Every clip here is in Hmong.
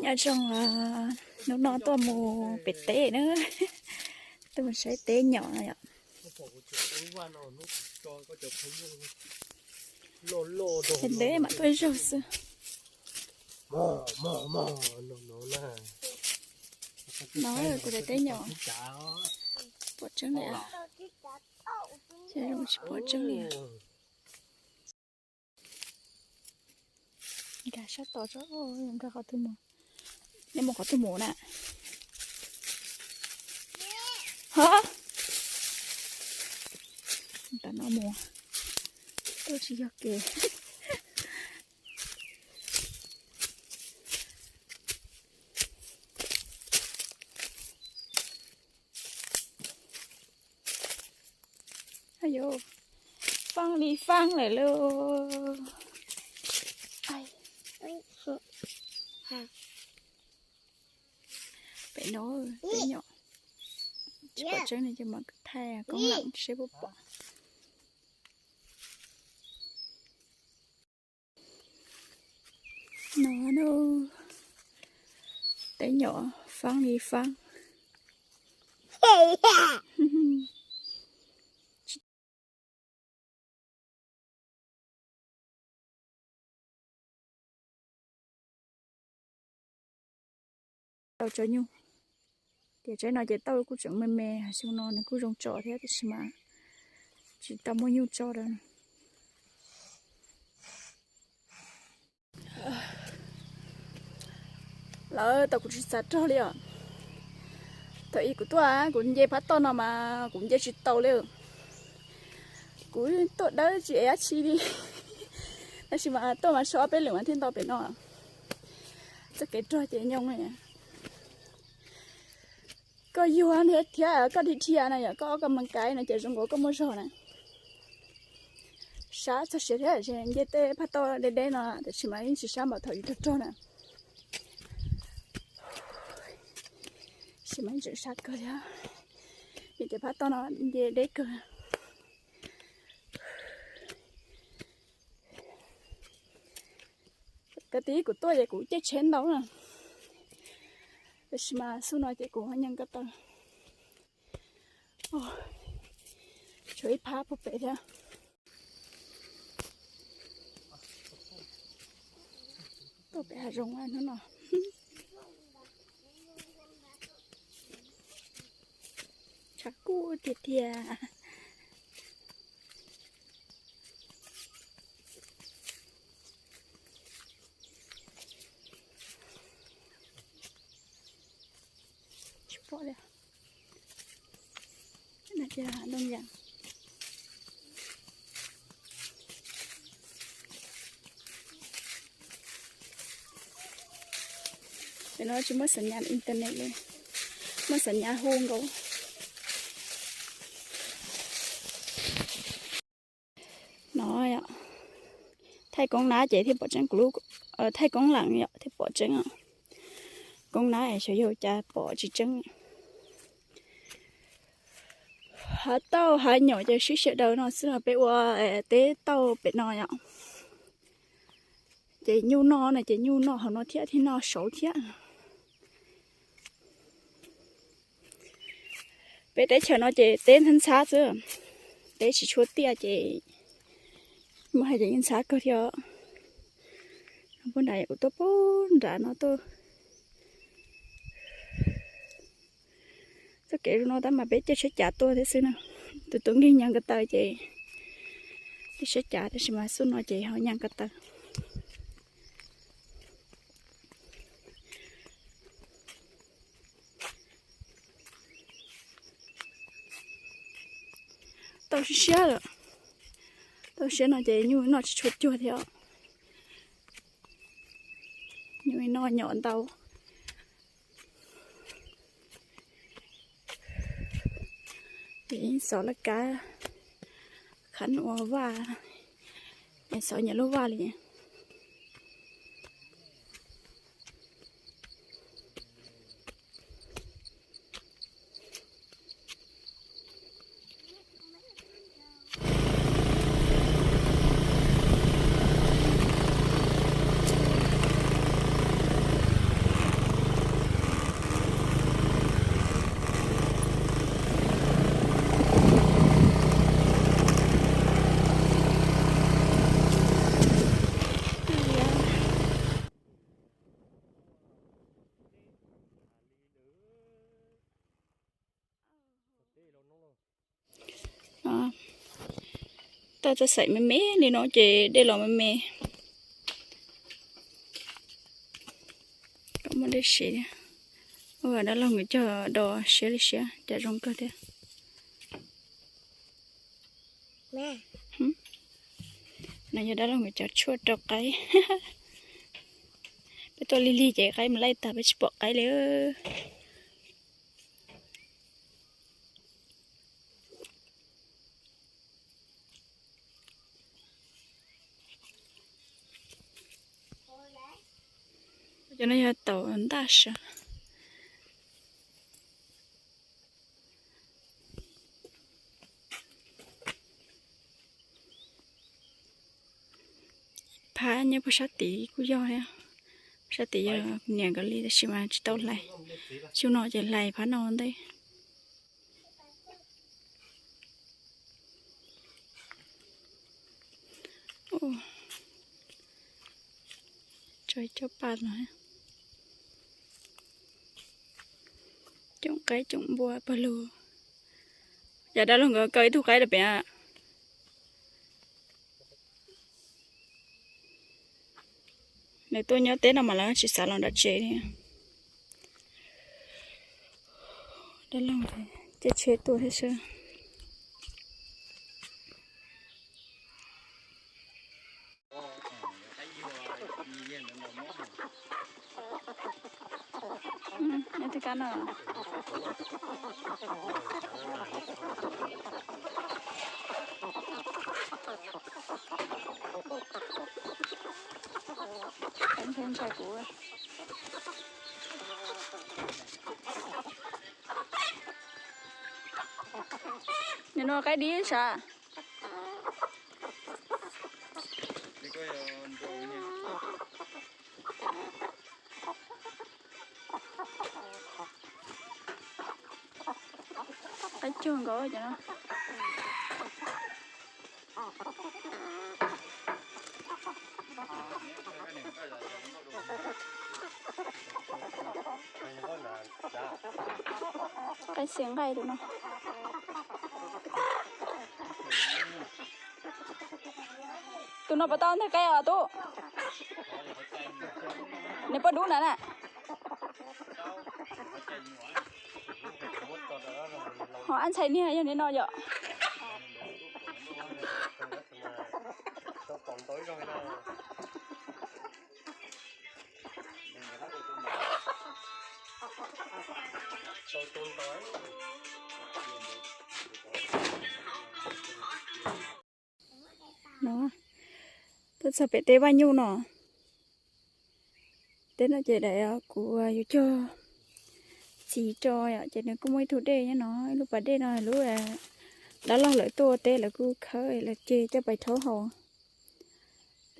Nyob zoo, hnub no tuaj mus pem teb na, tuaj mus saib teb nyom no yom. Ntev ntev mam tuaj zaug xwb. No kuv daim teb nyom, pom tseeb li, ces zoo tsis pom tseeb li. Nkag sab tod, nkag qhov twg mus? Nej mus qhov twg mus na? Hov, tam no mus, tuaj tsis yog kev. Ayu, faaj li faaj lawm lauj. Pem no teb nyom tsis pom tseeb li ces mam thaij koob lam seb puas pom. No, teb nyom faab li faab. Tau tso nyuj, ces tsaib no ces tauj kuj tseem me me, xyoo no nws kuj zoo tso thiab tiam sis mas tsis tau muaj nyuj tso lawm. Lawv tau kuv tsis xav rog li os. Thaum ub kuv tuaj kuv nce phab toj no mas kuv nce tsis tau li. Kuv tuaj dawb tsis ev dab tsi li, tab sis mas tuaj mas so ob peb lwm mas thiaj nto pem no. Txoj kev rog ces nyoo li. Koj yuag thiab koj dhia dhia na yom, koj ob koj mas kaiv no ces zoo nkaus koj muaj zog na. Sab txog siav thiab nce tej phab toj deb deb no, tiam sis mas yeej tsis sab npaum thaum yus rog rog na. Sis mas yeej tseem sab kawg thiab, vim tias phab toj no nce deb kawg. Kav tib kuv tuaj ces kuv caij tsheb ntau na, tab sis mas xub no ces kuv nyees ko taw. Tshuav ib phab puag pem thiab. Tuaj pem hav zoov hnub no. Tshav kub tiag tiag. Tsis pom li. Ntoo yas. Pem no tsis muaj xas nyas internet li, muaj xas nyas hu nkaus. No, thaij koob nab ces thiaj pom tseeb kuv lub, thaij koob leem yom thiaj pom tseeb. Koob nab xyov yog cas pom tsis tseeb. Hav tauj hav nyom ces sib sawv daws no xwb no, peb ua teb tauj pem no yom. Ces nyuj noj no ces nyuj noj hauv no thiab thiaj noj saud thiab. Peb teb chaws no ces teb ntxhab ntxhab xwb, teb tsis tshua tiaj ces muaj hais tias yeej ntxhab kawg thiab. Puag nrad kuv tuaj puag nrad no tuaj. Txoj kev zoo no tab mas peb caij tsheb cav tuaj thiab xwb na. Tus tus nkeeg nyees ko taw ces caij tsheb cav, tab sis mas xub no ces ho nyees ko taw. Tau siab siab lawm. Tau siab no ces nyuj noj tsis tshua cuag thiab. Nyuj noj nyom ntau. Ces xov laj kab, qhab nua vaj, xov nyiam lub vaj li. Toj txoj xaim me me li no ces dej los me me. Kom muaj dej siv thiab. Ua dab laug nkawd cog do siab li siab, cas zoo kawg thiab. No yog dab laug nkawd cov tshuaj rau qaib. Peb tuaj lig lig ces qaib mus laij tag peb tsis pom qaib li. Cov no yog taum ntaj sav. Phab nyob puag sab tid kuj yog thiab. Sab tid yog kuv niam nkawd li tab sis mas tsis tau hlais. Xyoo no ces hlais phab no ntej. Tso cov paj no. Coom qaib coom npua pawg lug. Yog dab laug nkawd kaw ib tug qaib rau pem. Nws tuaj nyob teb no mas lawv tsis xav los nram tsev li. Dab laug caij tsheb tuaj thiab xwb. Nim no qaib dib sav. Qaib cuag nkaus cov no. Qaib xiav nqaij tus no. Tus no puas tau nteg qaib os tub? Nws puas dub na na? Ho ab ntxhais niag yog li no yom. No, tuaj txog pem teb Vaj Nyuj no. Teb no ces daim kuv yuav cog txiv rau yom, ces nws kuj muaj ib tug dej nyob no, ib lub pas dej no lub dab laug lawv tuaj ua teb lawv kuj khawb lawv ceg coj pais rhaub haus.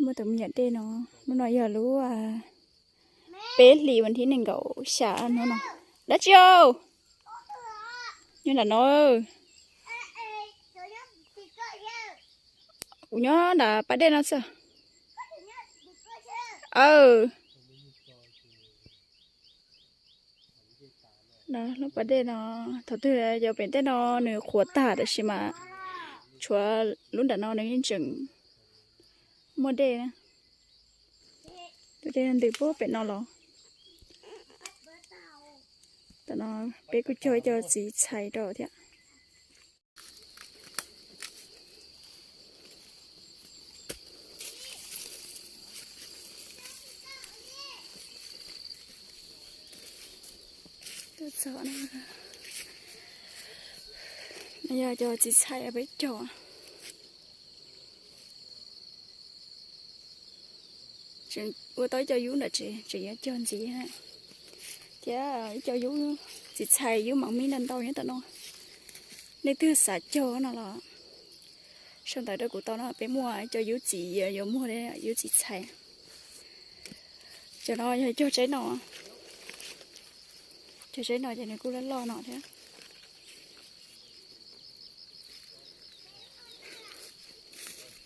Muaj tus me nyuam dej no, lub no yog lub peb hlis vas thib nees nkaum xya hnub no. Dab tsi au? Nyob nram no. Kuv nyob nram pas dej no xwb. Aw. Lub pas dej no, thaum twg cov pem tej no nws qhuav tag tab sis mas tshuav lub nram no nws yeej tseem muaj dej na. Tus dej ntws puag pem no los. Tam no peb kuj cog ib co txiv txhais rau thiab. Tuaj txog no yog cov txiv txhais peb cog. Tseem ua tau ib co yub nram tsev, tseem yuav cog ntxiv thiab ib co yub txiv txhais, yub mam me ntau ntau nyob tom no. Leej twg xav cog no los sau ntawv rau kuv tau no, peb muaj ib co yub txiv yuav muag, yub txiv txhais. Cov no yog cog tsaib no, cog tsaib no ces nws kuj loj loj no thiab.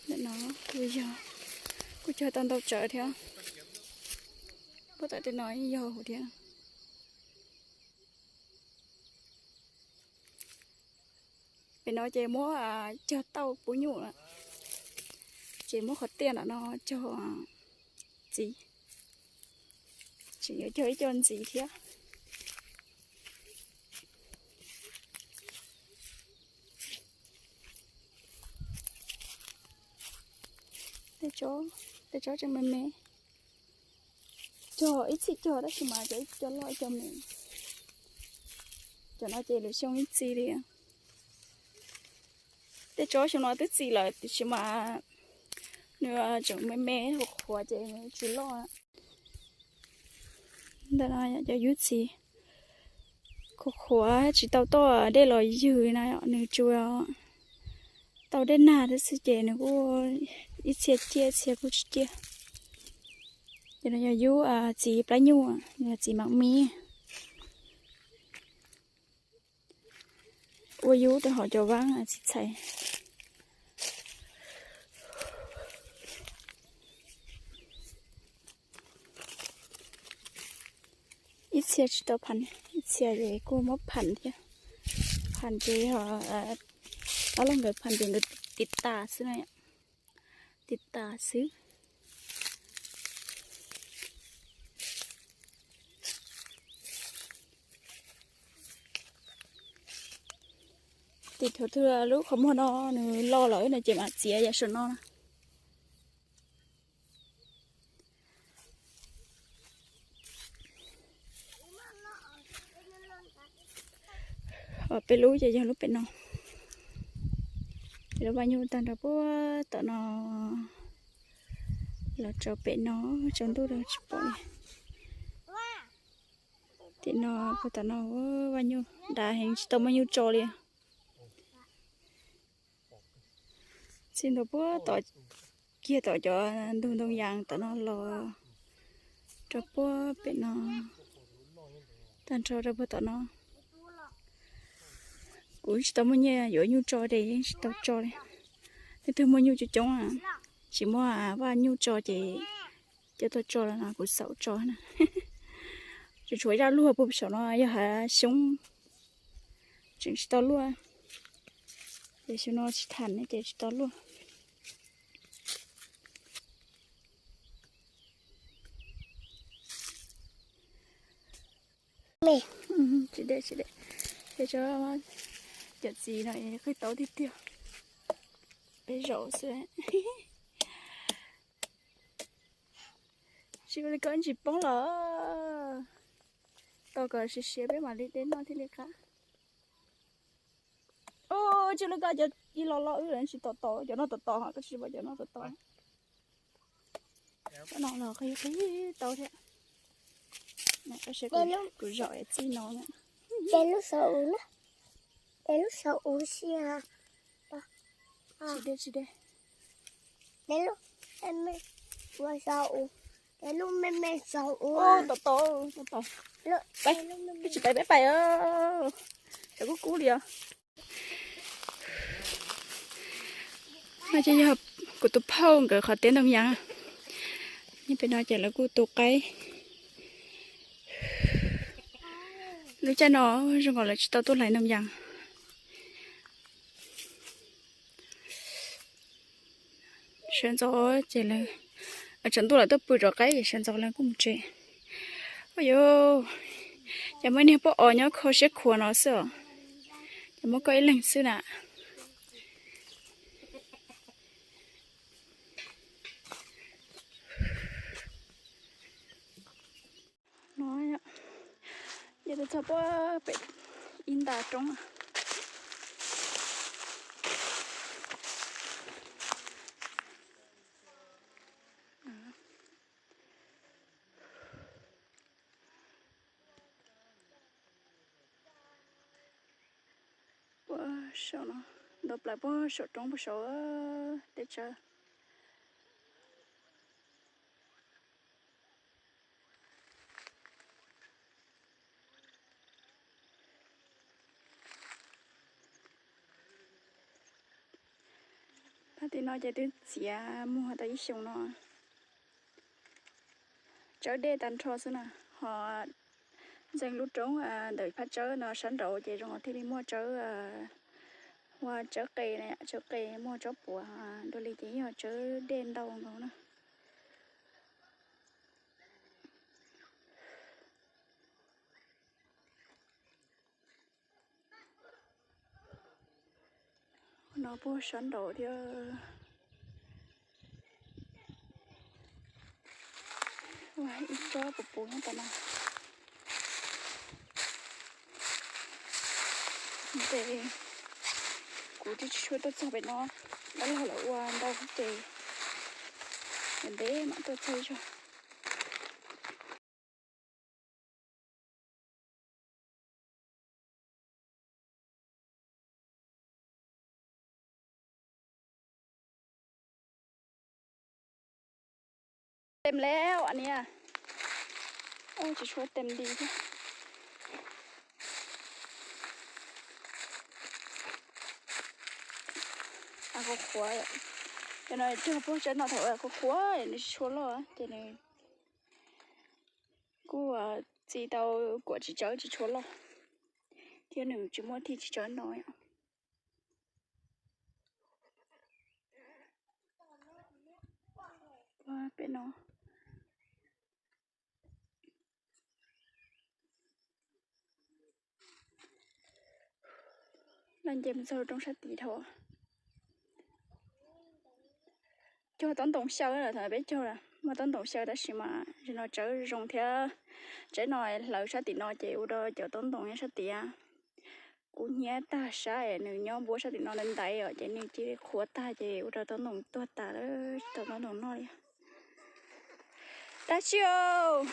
Ntawm no kuj yog, kuj cog tau ntau tsawv thiab. Puag ta tej no yog hauv thiab. Pem no ces muab cog tauj pub nyuj, Ces muab qhov tiaj ntawm no cog ntxiv, tseem yuav cog ib co ntxiv thiab. Tej tsob tseem me me, cog ib txhij cog tab sis mas cov ib co loj ib co me. Cov no ces lwm xyoo ib txi li. Tej tsob xyoo no twb txi lawm tiam sis mas nws tseem me me qhuav qhuav ces nws tsis loj. Ntawm no cov yub txiv qhuav qhuav tsis tau toj dej los ywg na, nws tsuas tau dej nag thiab xwb ces nws kuj ib txhia ciaj ib txhia kuj tsis ciaj. Ces no yog yub txiv plab nyuj, yog txiv mam mib. Ua yub rau hauv cov vaab txiv txhais. Ib txhia tsis tau pham, ib txhia ces kuj muab pham thiab. Pham ces ob leeg nkawd pham ces nkawd tiv tas xwb na, tiv tas xwb. Tim thaum twg lub qhov muag no nws loj lawm no ces mam txiav yam saum no na. Peb lub ces yog lub pem no. Peb lub vaj nyuj tag nrho puag tom no los rau pem no, tsaus ntuj rau tsis pom li. Tim no puag tom no vaj nyuj dav heev tsis tau muaj nyuj tso li. Txij ntua puag tom, kiag tom cov ntug ntoo yas tom no los rau puag pem no, tag nrho rau puag tom no. Kuv tsis tau muaj nyiaj yuav nyuj tso ces yeej tsis tau tso li. Leej twg muaj nyuj coob coob, tsis muaj vaj nyuj tso ces coj tuaj tso los no kuv xav tso na. Tsuas tshuav zaj luag puag saum no yog hav xyoob, tseem tsis tau luaj. Ces xyoo no tsis tham ne ces tsis tau luaj. Tsis deb, tsis deb. Ces cov txiv no qhib tau tiag tiag. Peb zaum xwb. Tsis ua li ko ntsis poob los. Tos kom siav siav peb mam li de noj thiaj li qab. Tsis ua li ko cov ib lo lo wb tsis tom tau, cov no tom tau, koj tsis pom cov no tom tau. Cov no los qhib qhib tau thiab. Kuv zaum txij no. Ces lub xav u na, ces lub xav u xia. Tsis deb, tsis deb. Ces lub me me xav u, ces lub me me xav u. Tom tau, tom tau. Peb tsis pais, peb pais, sawv kub kub li os. No ces yog kuv tus phauj nkawd qhov tiab ntoo yas. Nyob pem no ces lawv kuj tu qaib. Lub caij no zoo nkaus lawv tsis tau tuaj hlais ntoo yas. Sawv ntxov ces lawv, tsaus ntuj lawv tuaj pw rov qaib ces sawv ntxov lawv kuj mus tsev. Ua yuv, ces muaj ib niag poj os nyob kho siab khuav no xwb os. Ces muaj koj ib leeg xwb na. No, ces tuaj txog puag pem ib nta roob. Puag saum no, ntau plaws puag saum roob puag saum tej tsawb. Phab tim no ces twb txiav muag tau ib xyoos no. Tsawb dej tag nrho xwb na, ho ntxeev lub roob ntawm phab tsawb no sab nraud ces zoo thiaj li muaj tsawb Ua tsawb qe, tsawb qe muaj tsob puav dua li ces yog tsawb dej ntau nkaus na. No puag sab nraud thiab. Ua ib tsob puv puv nyob tom no. Ces kuv twb tsis tshua tuaj txog pem no, dab laug lawv ua ntau ces ntev mam tuaj txog zog. Tem lawm niam. Tsis tshua tem li thiab. Qhuav qhuav, cov no cog puag tsaib no thaum qhuav qhuav nws tsis tshua loj ces nws kuj txi tau kuam tsis tsawb tsis tshua loj thiab nws tsis muaj thij tsis tsawb no. Pem no los nce mus txog roob sab tid dhau. Cog taub ntoo xyaw, thaum peb cog muaj taub ntoo xyaw tab sis mas zaum no tsawb zoo thiab. Tsaib no hlawv sab tim no ces ua rau cov taub ntoo nyob sab tid kub hnyiab tag sab es nws nyob npuab sab tim no ntaiv os ces nws cia li qhuav tag ces ua rau taub ntoo tuag tas lawm, tsis tau taub ntoo noj li. Dab tsi os?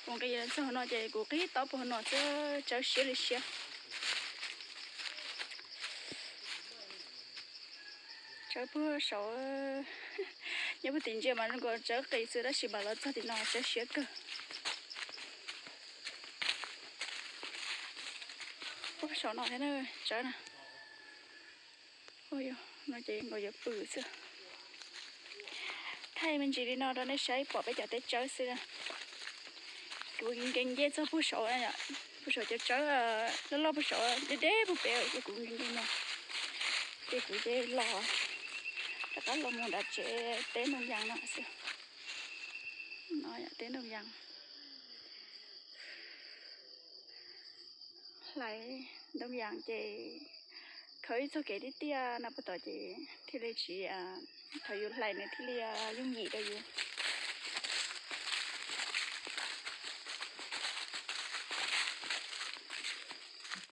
Kuv nqis txog no ces kuv qhib taub puag no xwb, tsawb siab li siab. Tsawb puag saud, nyob puag tim ntsia mas zoo nkaus tsawb qis xwb tab sis mas los txog tim no tsawb siab kawg. Puag saum no thiab na, tsawb na. No ces nkaus yuav pw xwb. Thaij me ntsis li no rau nej saib pom peb cov teb tsawb xwb. Kuv nkees nce txog puag saud, puag saud cov tsawb loj loj puag saud deb deb puag pem ces kuv nkees nkees no. Ces kuv ces los rov qab los mus nram tsev teb Ntoo Yas no xwb. No teb Ntoo Yas. Hlais Ntoo Yas ces khawb ib txoj kev tiaj tiaj no puag tom ces thiaj li tsis, thaum yus hlais nws thiaj li yooj yim rau yus.